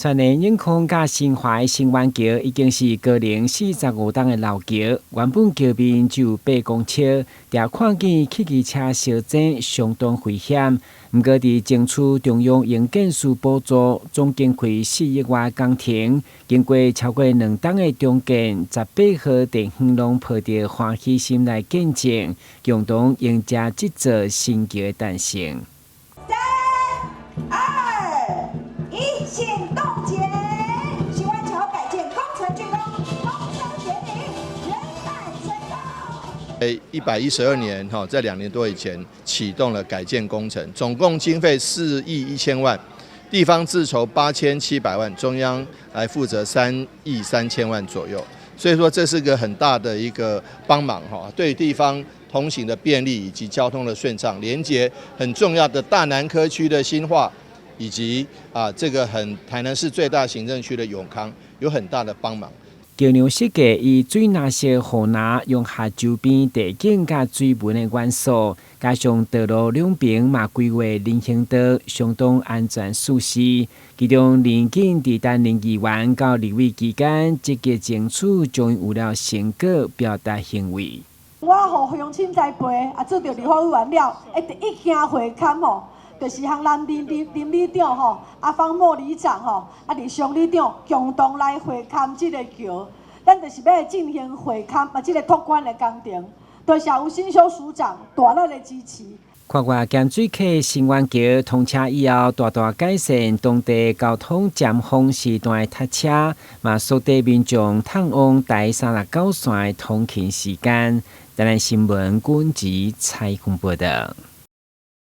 串連永康佮新華的新源橋已經是高齡45冬的老橋，原本橋面只有8公尺，定看見汽機車相爭相當危險。毋過佇爭取中央營建署補助，總經費4億外工程，經過超過2冬的重建，18號鄭興隆抱著歡喜心來見證，共同迎接這座新橋的誕生。三、二、一，請凍結。新灣橋改建工程竣工，通車典禮圓滿成功。112年哈，在2年多以前啟動了改建工程，總共經費4億1千萬，地方自籌8700萬，中央來負責3億3千萬左右。所以說這是個很大的一個幫忙哈，對地方通行的便利以及交通的順暢，連接很重要的大南科區的新化，以及啊這個很台南市最大行政區的永康，有很大的幫忙。橋梁設計以水藍色雨林融合周邊地景佮水文的元素，加上道路兩邊嘛規劃人行道，相當安全舒適。其中林景佇擔任議員到立委期間，積極爭取終於有了成果，表達行為。我予鄉親栽培啊，做著立法委員了，一第一件會勘吼，就是向咱林林林里長吼，阿方莫里長吼，啊，佇鄉里長共同來會勘這个橋。咱就是欲進行會勘啊，這个拓寬的工程，多謝吳新修署長大力的支持。跨越鹹水溪新源橋通車以後，大大改善當地交通尖峰時段的塞車，嘛縮短民眾通往台39線的通勤時間。台南新聞軍籍採訪報道。